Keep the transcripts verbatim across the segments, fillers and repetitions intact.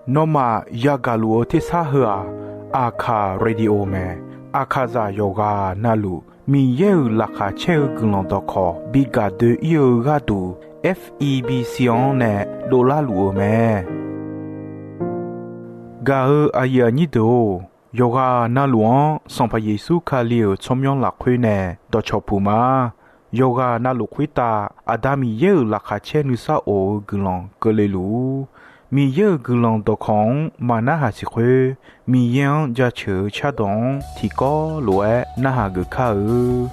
Nawmaf yagaq luf-eu tersar heu-aq, Aqkaq Radio mae. Aqkaqzaq yawqghaq navluf Miqyaer-euq laqkhaq caer-eu guiqlanq dawqkawq bi gaq doe-ir-eu gharduq, F E B C-anr nae dovlar luf-eu mae. Gaq-eu aqyuif aqnyir deuq-or, yawqghaq navluf-anr Sanqpaq Yeqsur Kali-euq tsawrmyanr lafkhoer nae dawqcawq puq ma. Yawqghaq navluf khoertav Aqda Miqyaer-euq laqkhaq caer nuisar of-eu guiqlanq keuvle luf-ur. Miqyaer-euq guiqlanq dawqkawq-anr maqnarhaq siq khoer, Miqyaer-anr jaceuq-eu cardawq-anr tiqkawv lof-aer narhaq geuf kar-eu.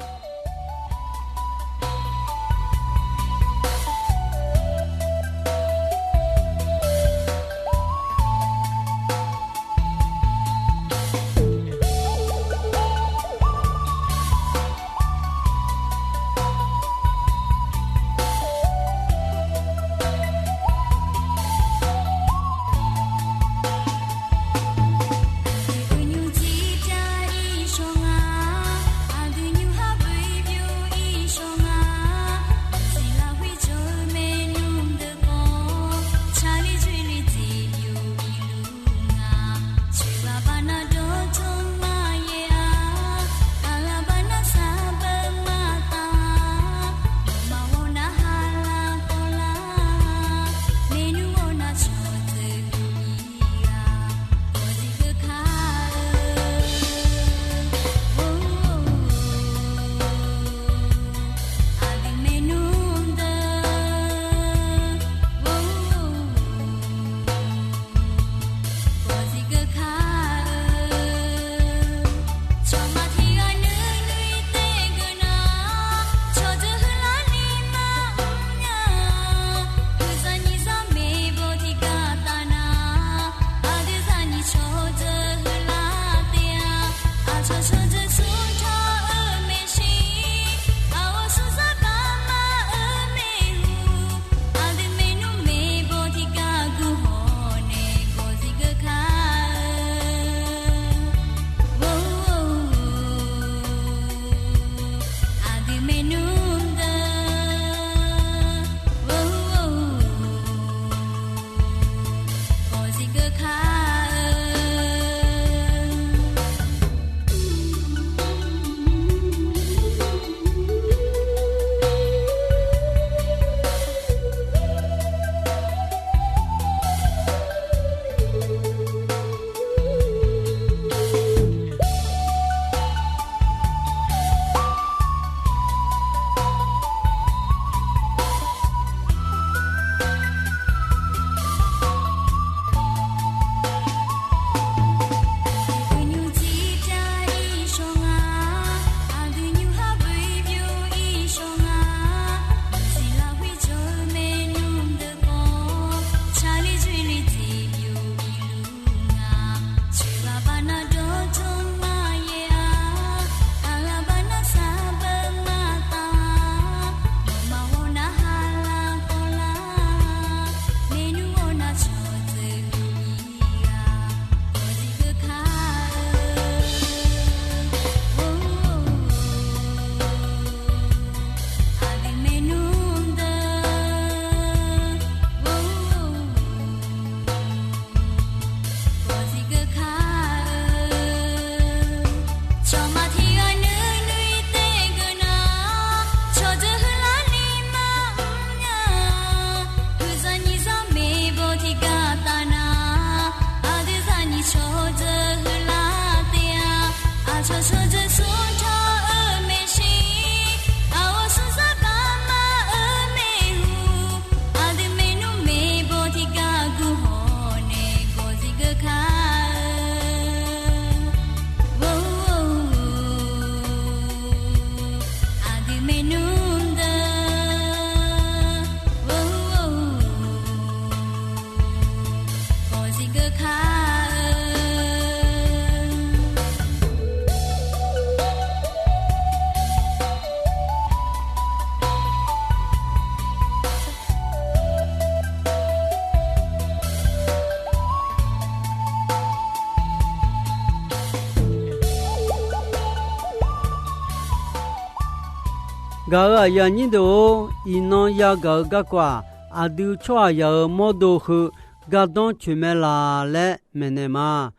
Gaq-euq aqyuif aqnyir deuq-or, iqnan yagaq-eu garkawv-aq, aqdui tsawrhaqzaq-euq mawrdo heu gardanr coeq mae laq laer maeqnaeq ma.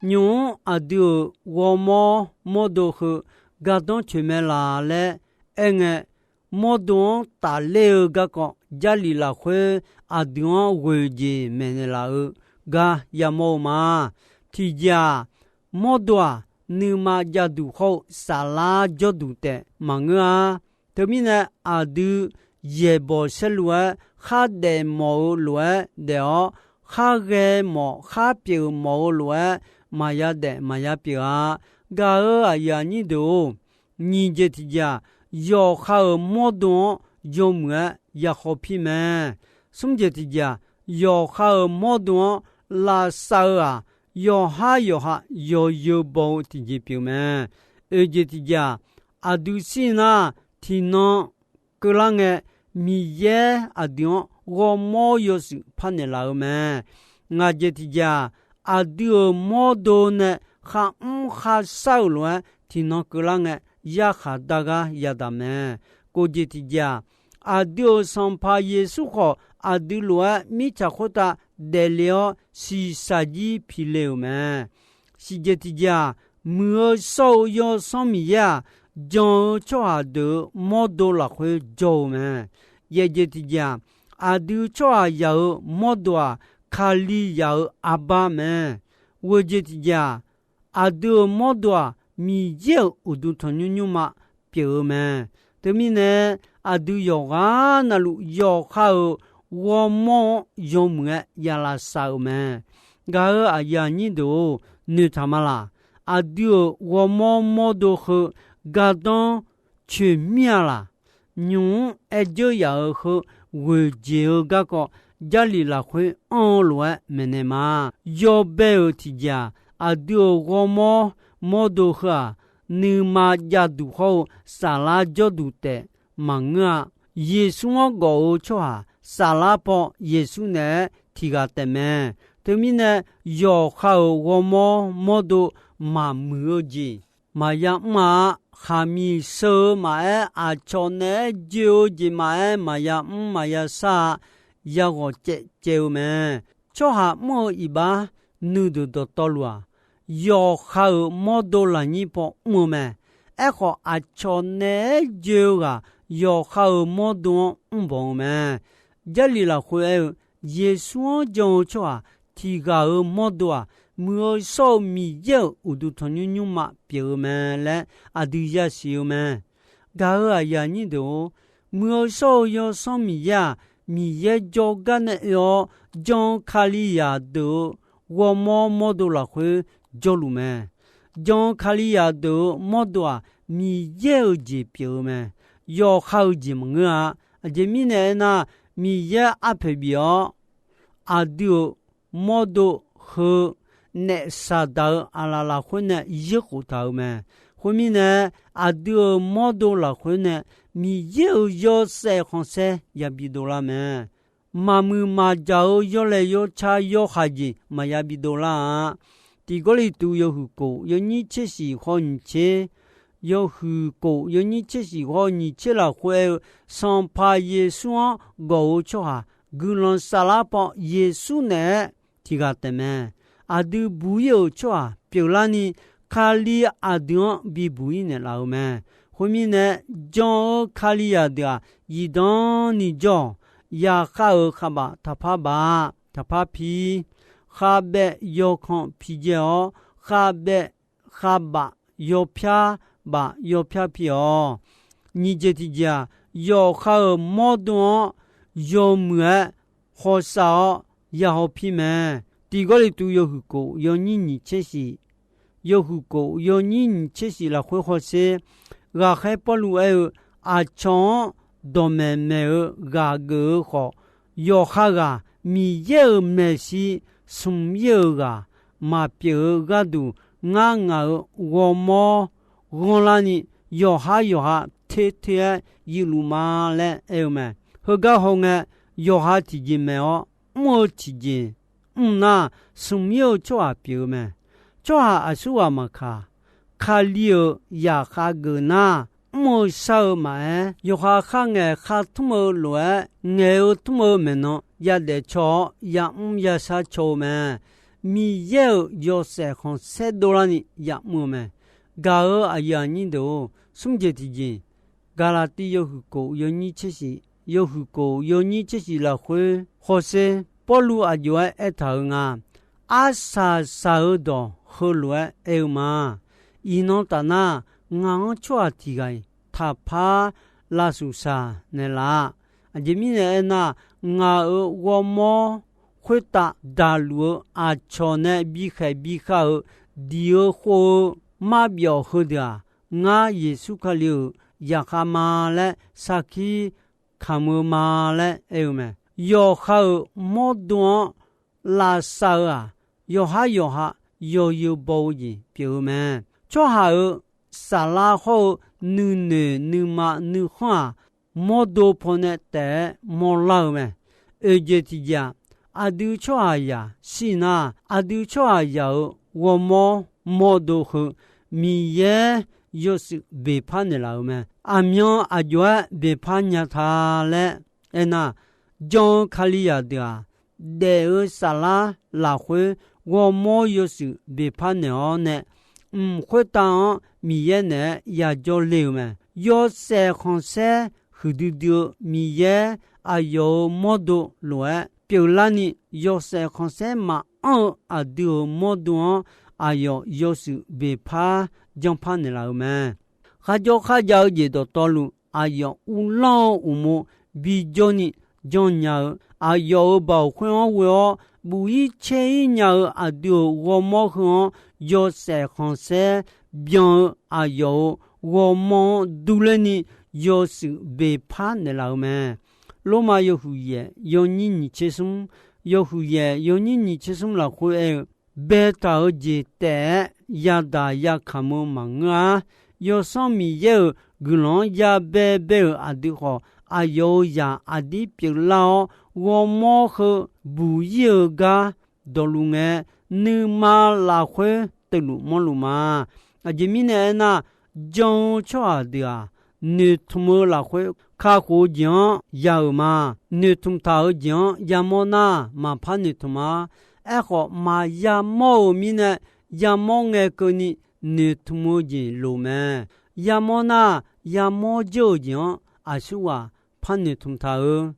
Nymq-mr aqdui-euq ghawrmawr mawrdo heu gardanr coeq mae laq laer aerngae, mawrdo-anr tafler-eu garkawv Jarlif lafkhoer aqdui-anr ghoeq jeq maeqnaeq laf-eu gar yamawr-eu ma. Tiqjeq-aq, mawrdo-aq, nuima jav duq hawr-eu saflar jawrduq taef maqngeur-a. Teumirnae, aqdui yaeqbawq saerlu-aer khardaef mawf-eu lof-aer daef-awr, kharghae mawf kharpyeuf mawf-eu lof-aer maqya daef maqya pyeuf-a. Gaq-euq aqyuif aqnyir deuq-or, nyiq jeq tiqjeq-aq, yawqha-euq mawrdo-anr yawmuiq-aer ya hawpir mae. Smr jeq tiqjeq-aq, yawqha-euq mawrdo-anr lavsav-eu-aq, yawqhar yawqha yawzeu baw-eu tiqjeq pyeuf mae. Oeq jeq tiqjeq-aq, aqdui shir nar, tiqnan keuvlar ngae, Miqyaer aqdui-anr ghawrmawr yawshuif parnaeq laf-eu mae. Ngaq jeq tiqjeq-aq, aqdui-euq mawrdo nae kharmr kharshar-euq lof-aer tiqnan keuvlar ngae, yarkhaq dar gar yadaq mae. Kof jeq tiqjeq-aq, aqdui-euq Sanqpaq Yeqsur khawf, aqdui lof-aer mirtsaq khoertav daefle-awr shiqshaq jir pile-euq mae. Siqjeq tiqjeq-aq, Muiq-eu shawr-eu Yawsanr Miqyaer-aq, jan-eu tsawrhaq deuq-euq mawrdo lafkhoer jawr-eu mae. Yaeqjeq tiqjeq-aq, aqdui tsawrhaqzaq-euq mawrdo-aq, Kalizaq-euq arbar mae. Ghoeq jeq tiqjeq-aq, aqdui-euq mawrdo-aq, Miqyaer-euq uqduq tanqnymr nymrma pyeuf-eu mae. Teumirnae, aqdui yawqghaq navluf yawqha-euq ghawrmawr-anr yawmuiq-aer ya lavsav-euq mae. Gaq-euq aqyuif aqnyir deuq-or, noeqtaq ma laq. Aqdui-euq ghawrmawr mawrdo heu gardanr coeqmir-a laq. Nymq-mr aer dzeur yaf-euq heu ghoeq jeq-eu garkawv Jarlif lafkhoer anr-eu lof-aer maeqnaeq ma. Yawbae-euq tiqjeq-aq, aqdui-euq ghawrmawr mawrdo heu-aq, nuima jav duq hawr-eu saflar jawrduq taef maqngeur-a. Yeqsur-anr gawf-eu tsawrhaq saflar paw Yeqsur naeq-aer tiq ghaq taef mae. Teumirnae, yawqha-euq ghawrmawr mawrdo maqmuiq-eu jeq maqya mr-a. Khaqmiq sheu-eu maqaer, aqcawq naeq-aer joe-eu jeq maqaer, maqya mr maqya shar-a. Yaghawq caev caev-eu mae. Tsawrhaq mr-eu iqbax nuideuq dawqtawvluf-aq, yawqha-euq mawrdo lafnyir paw mr-eu mae. Aerkhawf, aqcawq naeq-aer joe-eu ghaq yawqha-euq mawrdo-anr mrbawq-eu mae. Jarlif lafkhoer aer-eu, Yeqsur-anr jan-eu tsawrhaq tiq ghaq-euq mawrdo-aq, Muiq-eu shawr-eu Miqyaer-euq uqduq tanqnymr nymrma pyeuf-eu mae laer aqdui yasiq-eu mae. Gaq-euq aqyuif aqnyir deuq-or, Muiq-eu shawr-eu Yawsanr Miqyaer-aq, Miqyaer jawrgar nae oe-awr, jan-eu Kalizaq deuq-euq ghawrmawr mawrdo lafkhoer jawrluf mae. Jan-eu Kalizaq deuq-euq mawrdo-aq, Miqyaer-euq jeq pyeuf-eu mae. Yawqha-euq jeq maqngeur-a. Aqjeq mirnae aernar, Miqyaer arpoeq bif-awr, aqdui-euq mawrdo heu naef Saqdaq-euq aqlaf lafkhoer nae yoerkhof taq-euq mae. Khoermirnae, aqdui-euq mawrdo lafkhoer nae Miqyaer-euq yawshaef khanqsaer yabi dovlar mae. Maqmuiq maqjaq-eu yawlaeq yawcar yawhaq jeq maqya bi dovlar-a. Tiq Gawrliqtu yawhuiq kof yawnyir tser shif khawr nyiq tser, yawhuiq kof yawnyir tser shif khawr nyiq tser lafkhoer aer-eu, Sanqpaq Yeqsur-anr gawq-eu tsawrhaq guiqlanq saflar paw Yeqsur naeq-aer tiq ghaq taef mae. Aqdui buq-ir-euq tsawrhaq pyeuflarni, Kali aqdui-anr bibuq-ir naeqlaf-eu mae. Khoermirnae, jan-eu Kalizaq deuq-aq, zifdan ni jawr-awq. Zaqkhav-euq khavbaf taqpar baf, taqpar pi. Khavbaev yawkan pi jae-awr, khavbaev khavbaf yawpyar baf yawpyar pi-awq. Nyiq jeq tiqjeq-aq, yawqha-euq mawrdo-anr yawmuiq-aer hawsav-awr ya haw pir mae. Tiq Gawrliqtu yawhuiq kof yawnyir nyiq tser shif, yawhuiq kof yawnyir nyiq tser shif lafkhoer hawsher. Ghaqkhaer Pawrluv aer-eu, aqcawq-anr dawqmaeq maeq-eu ghaq geuf-eu khawf, yawqha ghaq Miqyaer-euq maeqshi smq-ir-eu ghaq maqpyeuf-eu gharduq, ngar ngaq-euq ghawrmawr ghanrlarni, yawqhar yawqha ter ter-aer yufluf ma laer aer-eu mae. Heugar hawngae, yawqha tiqjeq maeq-awr mr-eu tiqjeq mr nar, smq-ir-eu tsawrhaq pyeuf-eu mae. Tsawrhaq aqsurghaq maqkaq, Kali-euq zaqkhav geuf nar, mr-eu shar-eu maqaer, yawqha kharngaeq khartmr-eu lof-aer, ngaeq-eu tmr-eu maeqnan yadaef caw-awr, yamr yashar caw-eu mae. Miqyaer-euq yawshaef khanqsaer dovlarni yamr-eu mae. Gaq-eu aqyuif aqnyir deuq-or, smr jeq tiqjeq, Gaqlaqtiv yawhuiq kof yawnyir tser shif, yawhuiq kof yawnyir tser shif lafkhoer hawsher, Pawrluv aqjox-aer aertaq-euq nga. Arsaq saq-eu dawq heulof-aer aer-eu ma. Iqnan tafnar, ngaq-anr tsawrhaq tiq ghaq-iq taqpar lavshuif shaq naeqlaf-a. Aqjeq mirnae aernar, ngaq-euq ghawrmawr khoertav daqluf-eu aqcawq nae bikhaeq bikhav-euq diq-eu khov-eu marbyawf heudeuq-aq, ngar Yeqsur Kali-euq zaqkhav ma laer sarkir kamq-eu ma laer aer-eu mae. Yawqha-euq mawrdo-anr lavsav-eu-aq, yawqhar yawqha yawzeu baw-eu jeq pyeuf-eu mae. Tsawrhaq-euq saflar hawr-eu nuinoeq nuima nuikhanr-aq, mawrdo pawnae taef-aer mawrlar-eu mae. Oeq jeq tiq jeq-aq, aqdui tsawrhaqzaq shir nar, aqdui tsawrhaqzaq-euq ghawrmawr mawrdo heu Miqyaer yawshuif beqpar naeqlaf-euq mae. Aqmyan aqjox-aer beqpar nya ta laer aernar, jan-eu Kalizaq deuq-aq, daef-eu saflar lafkhoer ghawrmawr yawshuif beqpar naeq-awr nae, mq khoertav-anr Miqyaer naeq-aer yajawr le-euq mae. Yawshaef khanqsaer huiqdui dui-eu Miqyaer aqyawf-euq mawrdo lof-aer pyeuflarni, yawshaef khanqsaer maqanr-eu aqdui-euq mawrdo-anr aqyawf yawshuif beqpar janrpar naeqlaf-euq mae. Kharjawr kharjav-eu jeq dawqtawvluf, aqyawf uvlanr-eu uqmov bijawrni janrnya-eu, aqyawf-euq baoq khoer-anr ghoe-awr buf-ir caer-ir nya-eu aqdui-euq ghawrmawr heu-anr yawshaef khanqsaer byan-eu aqyawf-euq ghawrmawr-anr durler ni yawshuif beqpar naeqlaf-eu mae. Lormav yawhuiq yaef yawnyir nyiq tser smr, yawhuiq yaef yawnyir nyiq tser smr lafkhoer aer-eu, baetaq-eu jeq taef-aer yadaq yakamq-eu maqngeur-ar. Yawsanr Miqyaer-euq guiqlanq-anr yabae bae-euq aqdui khawf, aqyawf-euq zaq aqdir pyeuflar-awr, ghawrmawr heu buq-ir-eu gar dawqluf ngae, nuima lafkhoer teuvluf mawrluf ma. Aqjeq mirnae aernar, jan-eu tsawrhaq deuq-aq, noeqtmq-eu lafkhoer kakhof-eu jeq-anr ya-euq ma. Noeqtmq taq-eu jeq-anr yamawr nar, maqpar noeqtmq-ar. Aerkhawf, maqyamawr-euq mirnae, yamawr ngae keuvni noeqtmq-eu jeq loq mae. Yamawr nar, yamawr dzeur-euq jeq-anr aqsurghaq par noeqtmq taq-eu.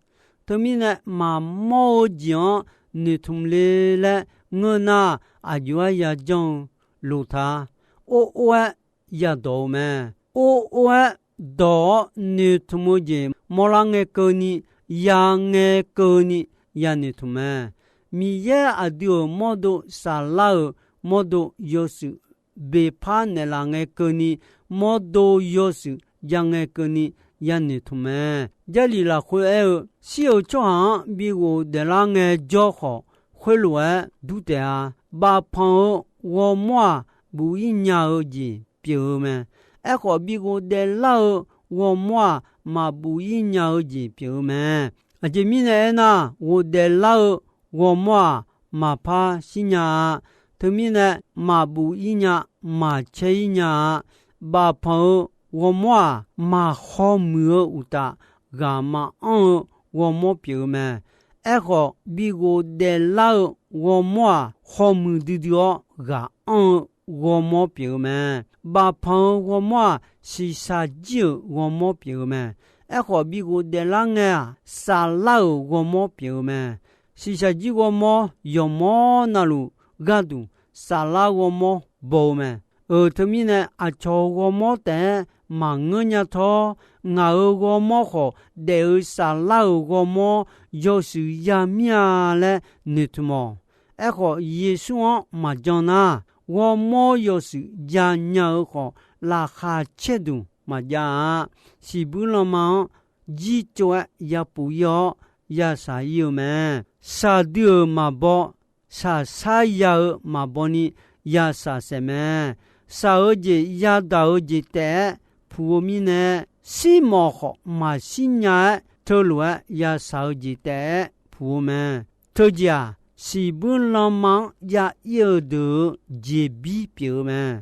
Teumirnae, maqmawr-eu jeq-anr noeqtmq le laer ngeur nar, aqjox-aer yajanr-eu loq ta. Or or-aer yadawq-eu mae. Or or-aer dawq-awr noeqtmq-eu jeq mawrlar ngae keuvni, ya ngae keuvni ya noeqtmq mae. Miqyaer aqdui-euq mawrdo saflar-euq mawrdo yawshuif beqpar naeqlaf ngae keuvni, mawrdo yawshuif ja ngae keuvni ya noeqtmq mae. Jarlif lafkhoer aer-eu, shir-euq tsawrhaq-anr bi ghofdaef lar ngae jawr khawf, khoerlof-aer dur taef-a. Bafpanq-eu ghawrmawr-aq, buf-ir nya-eu jeq pyeuf-eu mae. Aerkhawf, bi ghofdaef lar-eu ghawrmawr-aq, maqbuf-ir nya-eu jeq pyeuf-eu mae. Aqjeq mirnae aernar, ghofdaef lar-eu ghawrmawr-aq, maqpar shirnya-a. Teumirnae, maqbuf-ir nya, maqcaer-ir nya-a. Bafpanq-eu ghawrmawr-aq, maqhaw muiq-eu uqtaf, ghaq maqanr-eu ghawrmawr pyeuf-eu mae. Aerkhawf, bi ghofdaef lar-eu ghawrmawr-aq, haw muiq duidui-awr ghaq anr-eu ghawrmawr pyeuf-eu mae. Bafpanq-eu ghawrmawr-aq, shiqshaq jir-euq ghawrmawr pyeuf-eu mae. Aerkhawf, bi ghofdaef lar ngae-aq, saflar-euq ghawrmawr pyeuf-eu mae. Shiqshaq jir ghawrmawr yawqmawr navluf gharduq saflar ghawrmawr baw-eu mae. Euq teumirnae, aqcawq-euq ghawrmawr taef-aer maqngeur nya tawr, ngaq-euq ghawrmawr khawf, daef-eu saflar-euq ghawrmawr yawshuif ya mir-a laer noeqtmq-awq. Aerkhawf, Yeqsur-anr maqjan nar, ghawrmawr yawshuif ya nya-eu khawf, laqkhaq caerduq maqjav-a. Shiqbuir lanma-anr jircov-aer yapuf-ir-awr, yashaq-ir-eu mae. Shaqdui-euq maqbaw, shaqshar ya-eu maqbaw ni yashaq saef mae. Shaq-eu jeq yadaq-eu jeq taef-aer puq-eu mirnae, shirmawf khawf maqshir nya-aer teulof-aer yashaq-eu jeq taef-aer puq-eu mae. Teujeq-aq, shiqbuir lanma-anr jav-ir-eu deuq-euq jeqbir pyeuf-eu mae.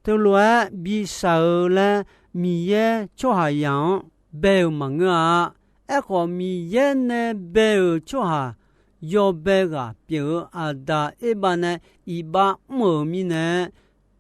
teulof-aer bishaq-eu laer Miqyaer tsawrhaqzaq-anr bae-euq maqngeur-a. Aerkhawf, Miqyaer nae bae-euq tsawrhaq yawbae ghaq pyeuf-eu Aqdaq Erbav nae iqbax mr-euq mirnae,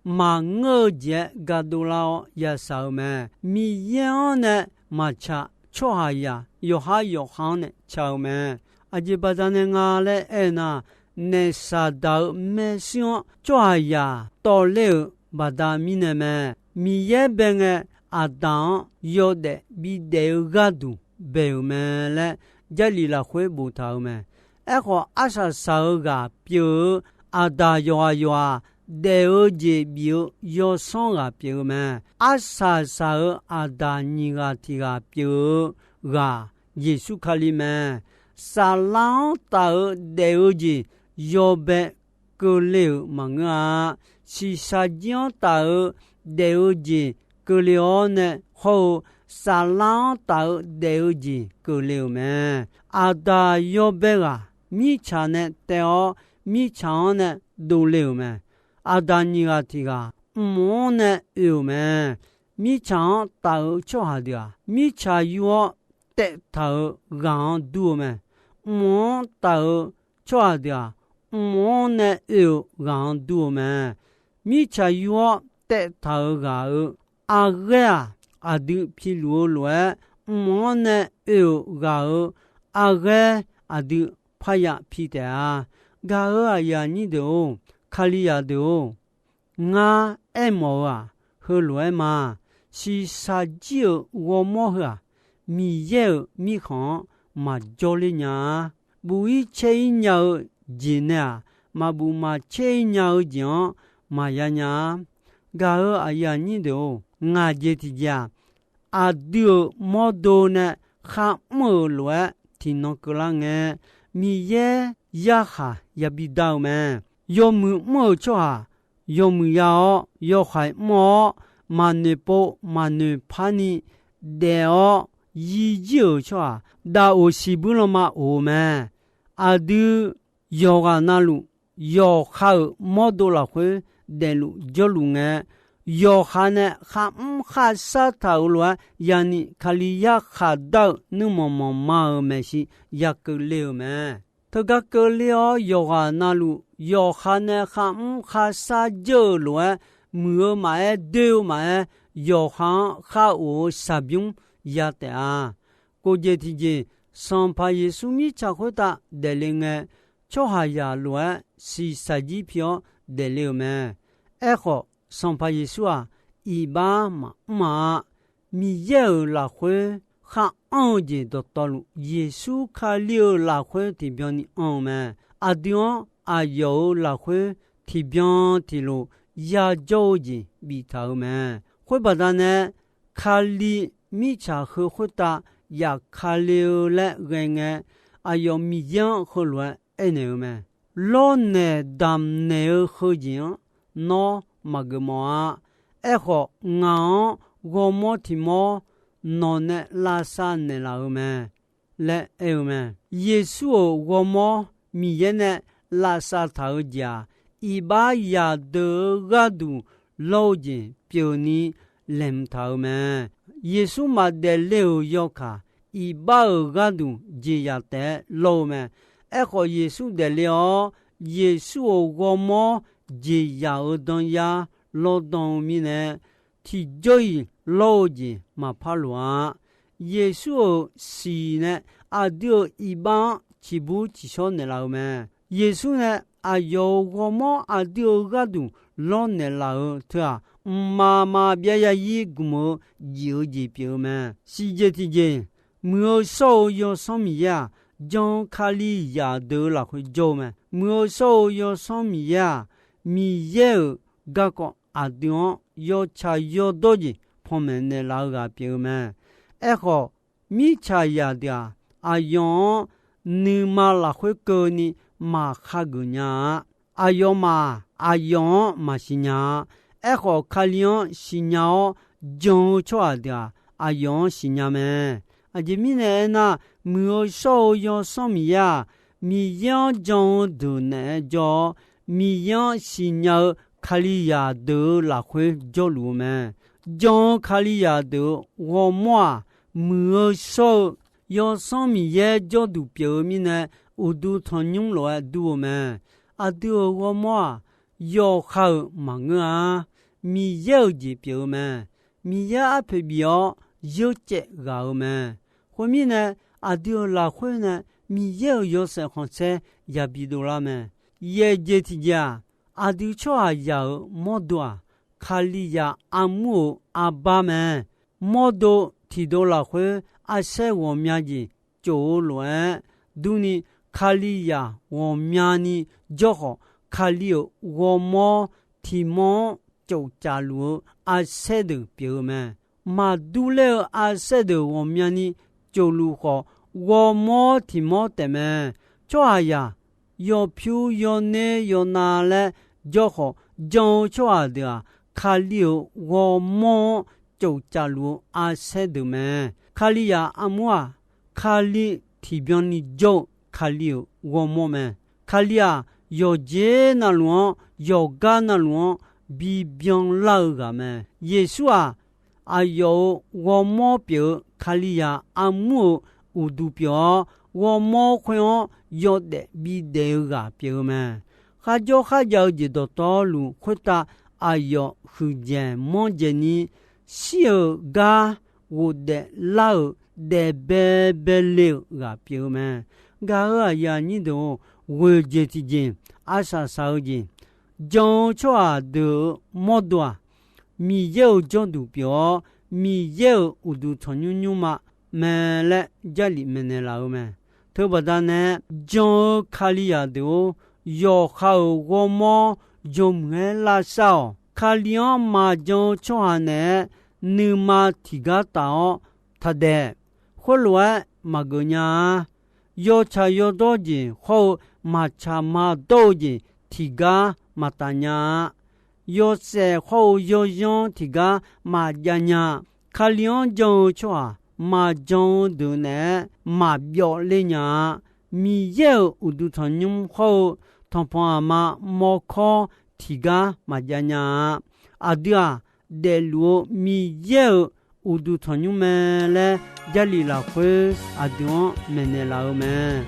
maqngeur-eu jeq-aer ga dovlar-awr yashaq-eu mae. Miqyaer-anr nae maqtsaq, tsawrhaqzaq yawqhar yawqha-anr nae tsaq-eu mae. Aqjeq baqdanae nga laer aernar, naef Saqdaq-euq maershuir-anr tsawrhaqzaq tawvler-euq baqda mirnae mae. Miqyaer bae ngae, Aqdaq-anr yawdaef bidaef-eu gharduq bae-euq mae laer Jarlif lafkhoer boftaq-euq mae. Aerkhawf, arsaq saq-eu ghaq pyeuf-eu Aqdaq yawqghaq yawqghaq daef-eu jeq bif-eu yawsanr ghaq pyeuf-eu mae. Arsaq saq-eu Aqdaq nyiq ghaq tiq ghaq pyeuf-eu ghaq Yeqsur Kali mae. Saflar-anr taf-eu daef-eu jeq yawbae keuvle-euq maqngeur-a. Shiqshaq jir-anr taf-eu daef-eu jeq keuvle-awr nae hawr-eu, saflar-anr taf-eu daef-eu jeq keuvle-euq mae. Aqdaq yawbae ghaq mirtsaq nae taev-awr, mirtsaq-anr nae dovle-euq mae. Aqdaq nyiq ghaq tiq ghaq mq-anr nae oe-euq mae. Mirtsaq-anr taf-eu tsawrhaq deuq-aq, mirtsaq yur-awr taev taq-euq ghaq-anr dur-eu mae. Mq-anr taf-eu tsawrhaq deuq-aq, mq-anr nae oe-euq ghaq-anr dur-eu mae. Mirtsaq yur-awr taev taq-euq ghaq-euq arghaer-aq, aqdui piluf-eu lof-aer, mq-anr nae oe-euq ghaq-euq arghaer aqdui parya pi taef-a. Gaq-euq aqyuif aqnyir deuq-or, Kalizaq deuq-or, ngar aermawf-eu-aq, heulof-aer ma. Shiqshaq jir-euq ghawrmawr heu-aq, Miqyaer-euq mirkhanq-anr maqjawr ler nya-a. Buf-ir caer-ir nya-eu jeq nae-aq, maqbuf maqcaer-ir nya-eu jeq-anr maqya nya-a. Gaq-euq aqyuif aqnyir deuq-or, ngaq jeq tiqjeq-aq, aqdui-euq mawrdo nae kharmr-euq lof-aer tiqnan keuvlar ngae, Miqyaer yarkhaq yabi dar-eu mae. Yawmuiq mr-euq tsawrhaq yawmuiq ya-awr, yawhaiq mr-awr, maqnoeq pov maqnoeq parni daef-awr, yir jir-euq tsawrhaq dav of siqbuir lanma of-eu mae. Aqdui yawqghaq navluf, yawqha-euq mawrdo lafkhoer daefluf jawrluf ngae, yawqha nae kharmr kharshar taq-euq lof-aer yani Kali yarkhaq dar-eu nuirmanq manqma-euq maeqshi ya keuvle-euq mae. Teugar keuvle-awr, yawqghaq navluf yawqha nae kharmr kharshar jeur-euq lof-aer, muiq-eu maqaer, doer-eu maqaer, yawqha-anr khar of-eu shaqbymr ya taef-a. Kof jeq tiqjeq, Sanqpaq Yeqsur mirtsaq khoertav daefle ngae, tsawrhaqzaq lof-aer shiqshaq jir pi-awr daefle-euq mae. Aerkhawf, Sanqpaq Yeqsur-aq, iqbax maqmr-a. Miqyaer-euq lafkhoer khar anr-eu jeq dawqtawvluf, Yeqsur Kali-euq lafkhoer tiqbyan ni anr-eu mae. Aqdui-anr aqyawf-euq lafkhoer tiqbyan tiqlof yajawr-eu jeq biftaq-euq mae. Khoer baqdanae, Kali mirtsaq heu khoertav yaf Kali-eu laer ghae ngae, aqyawf Miqyaer-anr heulof-aer aernaeq-eu mae. Lawrnaeq damqnaeq-eu heujeq-anr nawr maqgeuf mawf-a. Aerkhawf, ngaq-anr ghawrmawr tiq mawr nawq nae lavsav naeqlaf-eu mae laer aer-eu mae. Yeqsur-euq ghawrmawr Miqyaer nae lavsav taq-eu jeq-aq, iqbax yaqdeuq-eu gharduq lawr-eu jeq pyeufni laeqhmq taq-euq mae. Yeqsur maqdaef le-euq yawkaq, iqbax-euq gharduq jeqzaq taef-aer lawr-eu mae. Aerkhawf, Yeqsur daefle-awr, Yeqsur-euq ghawrmawr jeqzaq-euq danyar lawrdan-eu mirnae, tiqjawr-iq lawr-eu jeq maqpar loq-a. Yeqsur-euq siq nae aqdui-euq iqbax-anr ciqbur ciqshawr naeqlaf-eu mae. Yeqsur nae aqyawf-euq ghawrmawr aqdui-euq gharduq lawrnaeq laf-eu teu-aq, mqmaq maqbyav yazir gmq-eu jif-eu jeq pyeuf-eu mae. Siqjeq tiqjeq, Muiq-eu shawr-eu Yawsanr Miqyaer-aq, jan-eu Kalizaq deuq-eu lafkhoer jawr-eu mae. Muiq-eu shawr-eu Yawsanr Miqyaer-aq, Miqyaer-euq garkawv aqdui-anr yawtsaq yawdawr jeq panmaeq naeqlaf-eu ghaq pyeuf-eu mae. Aerkhawf, mirtsaqzaq deuq-aq, aqyawf-anr nuima lafkhoer keuvni maqkhageuf nya-a. Aqyawfmaf-aq, aqyawf-anr maqsiq nya-a. Aerkhawf, Kali-anr siqnya-awr jan-eu tsawrhaq deuq-aq, aqyawf-anr siqnya mae. Aqjeq mirnae aernar, Muiq-eu shawr-eu Yawsanr Miqyaer-aq, Miqyaer-anr jan-eu deuq naeq-aer jawr-awr, Miqyaer-anr siqnya-eu Kalizaq deuq-euq lafkhoer jawrluf-eu mae. Jan-eu Kalizaq deuq-euq ghawrmawr-aq, muiq-eu shawr-eu Yawsanr Miqyaer jawrduq pyeuf-eu mirnae, uqduq tanqnymr lof-aer dur-eu mae. Aqdui-euq ghawrmawr-aq, yawqha-euq maqngeur-a. Miqyaer-euq jeq pyeuf-eu mae. Miqyaer arpoeq bif-awr, yeurcaev ghaq-eu mae. Khoermirnae, aqdui-euq lafkhoer nae Miqyaer-euq yawshaef khanqsaer yabi dovlar mae. Yaeq jeq tiqjeq-aq, aqdui tsawrhaqzaq-euq mawrdo-aq, Kalizaq armur-euq arbar mae. Mawrdo tiqdov lafkhoer arsaer ghawqmya jeq tsof-eu lof-aer durni, Kalizaq ghawqmyani jawr khawf, Kali-euq ghawrmawr tiq mawr-anr tsofcaf luf-eu arsaer deuq pyeuf-eu mae. Maqdur ler-eu arsaer deuq ghawqmyani tsofluf khawf, ghawrmawr tiq mawr taef mae. Tsawrhaqzaq yawpyur yawner yawnav laer jawr khawf, jan-eu tsawrhaq deuq-aq, Kali-euq ghawrmawr-anr tsofcaf luf-eu arsaer deuq mae. Kalizaq armur-aq, Kali tiqbyan ni jawr-eu Kali-euq ghawrmawr mae. Kali-aq, yawqjeq navluf-anr, yawqgar navluf-anr bibyan lar-eu ghaq mae. Yeqsur-aq, aqyawf-euq ghawrmawr pyeuf-eu Kalizaq armur-euq uqduq pyeuf-awr, ghawrmawr khoer-anr yawdaef bidaef-eu ghaq pyeuf-eu mae. Kharjawr kharjav-eu jeq dawqtawvluf khoertav aqyawf huiqdzaeq manrdzaeq ni, shir-euq gar ghofdaef lar-euq daef baebae le-euq ghaq pyeuf-eu mae. Gaq-euq aqyuif aqnyir deuq-or, ghoeq jeq tiqjeq, arsaq saq-eu jeq, jan-eu tsawrhaq deuq-euq mawrdo-aq, Miqyaer-euq jawrduq pyeuf-awr, Miqyaer-euq uqduq tanqnymr nymrma mae laer Jarlif maeqnaeq laf-eu mae. Teubaqda nae, jan-eu Kalizaq deuq-or, yawqha-euq ghawrmawr yawmuiq-aer lavsar-awq. Kali-anr maqjan-eu tsawrhaq naeq-aer nuima tiqgar taf-awr taqdaef. Khoerlof-aer maqgeuf nya-a. Yawtsaq yawdawr jeq hawr-eu maqtsaq maqdawr-eu jeq tiqgar maqtaf nya-a. Yawshaef hawr-eu yawzanr tiqgar maqjav nya-a. Kali-anr jan-eu tsawrhaq maqjan-eu deuq naeq-aer maqbyawf ler nya-a. Miqyaer-euq uqduq tanqnymr hawr-eu tanqpanq aqma mawrkawr tiqgar maqjav nya-a. Aqdui-aq, daefluf-eu Miqyaer-euq uqduq tanqnymr mae laer Jarlif lafkhoer aqdui-anr maeqnaeq laf-eu mae.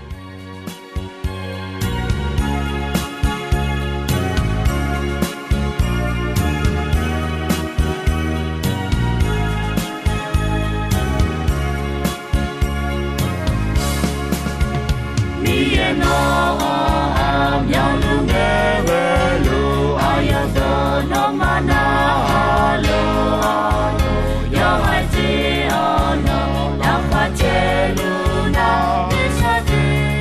Miqyaer nawr-aq, aqmyanluf ngae ghaeluf aqyawf dawq nawmaf narhaq lof-a, yawhaiq jeq-awr nawq lafkhoer caevluf nar, nuisar jeq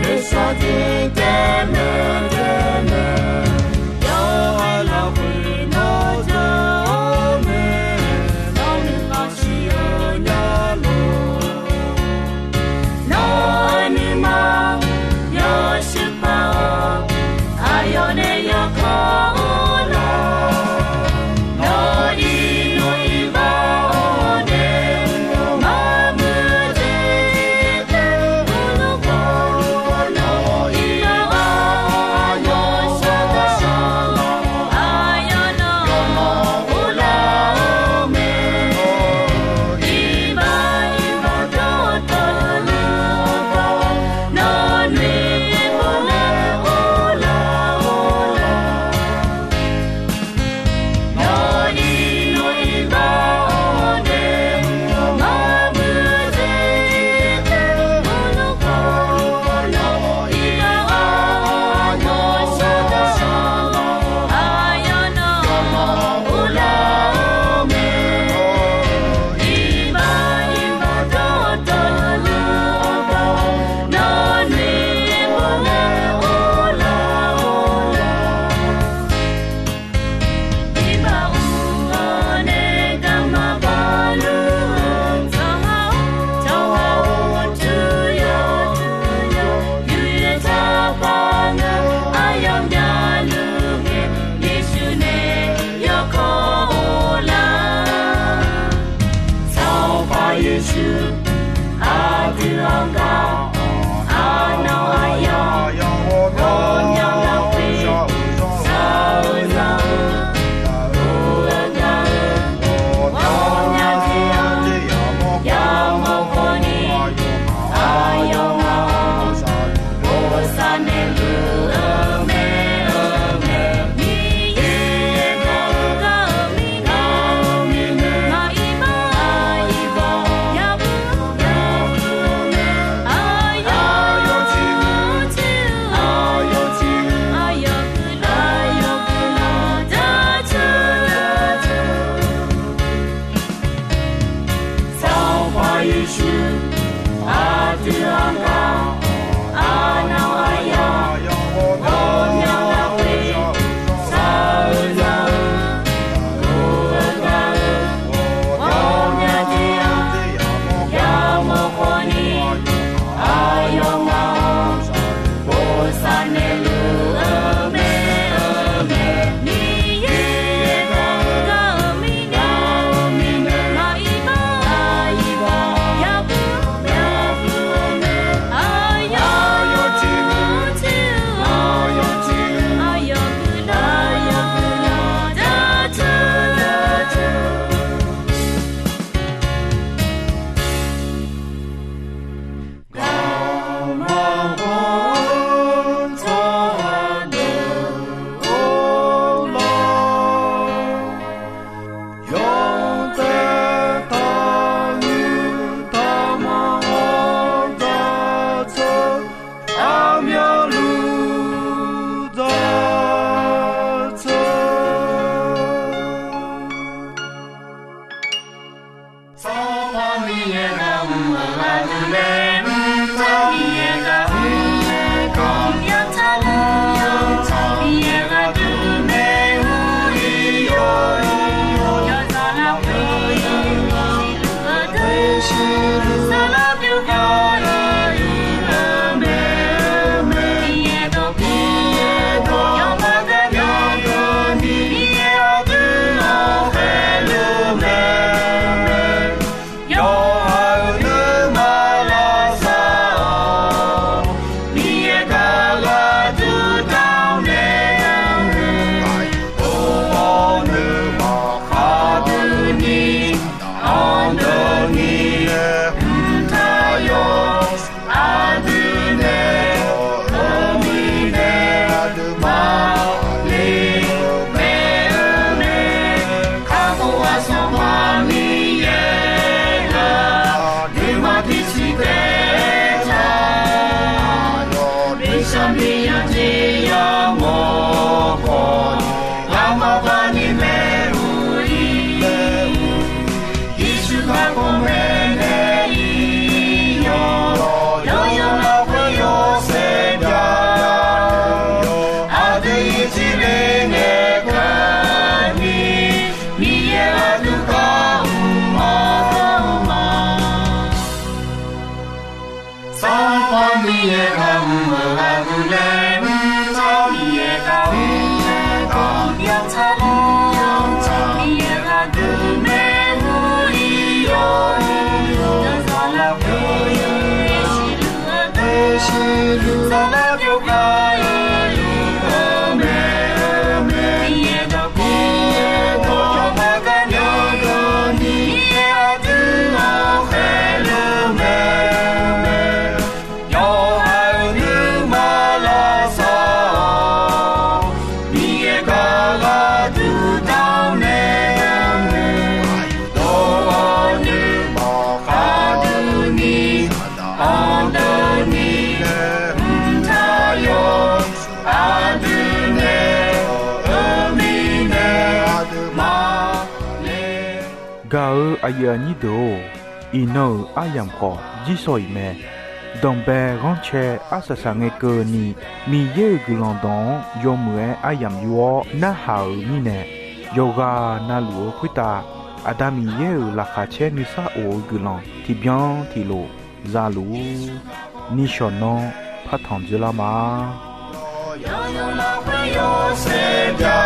Gaq-eu aqyuif aqnyir deuq-or, iqnan-euq aryamq khawf jirsawq iq mae. Danqbae ghanrcae arsaq saqngae keuvni, Miqyaer-euq guiqlanq dawq-anr yawmuiq-aer aryamq yur-awr narhaq-euq mirnae, yawqghaq navluf-eu khoertav Aqda Miqyaer-euq laqkhaq caer nuisar of-eu guiqlanq tiqbyan tiqlof za luf-ur. Nishawq nanr partanq dzoerlar ma. Yawqnan lafkhoer yawshaef bya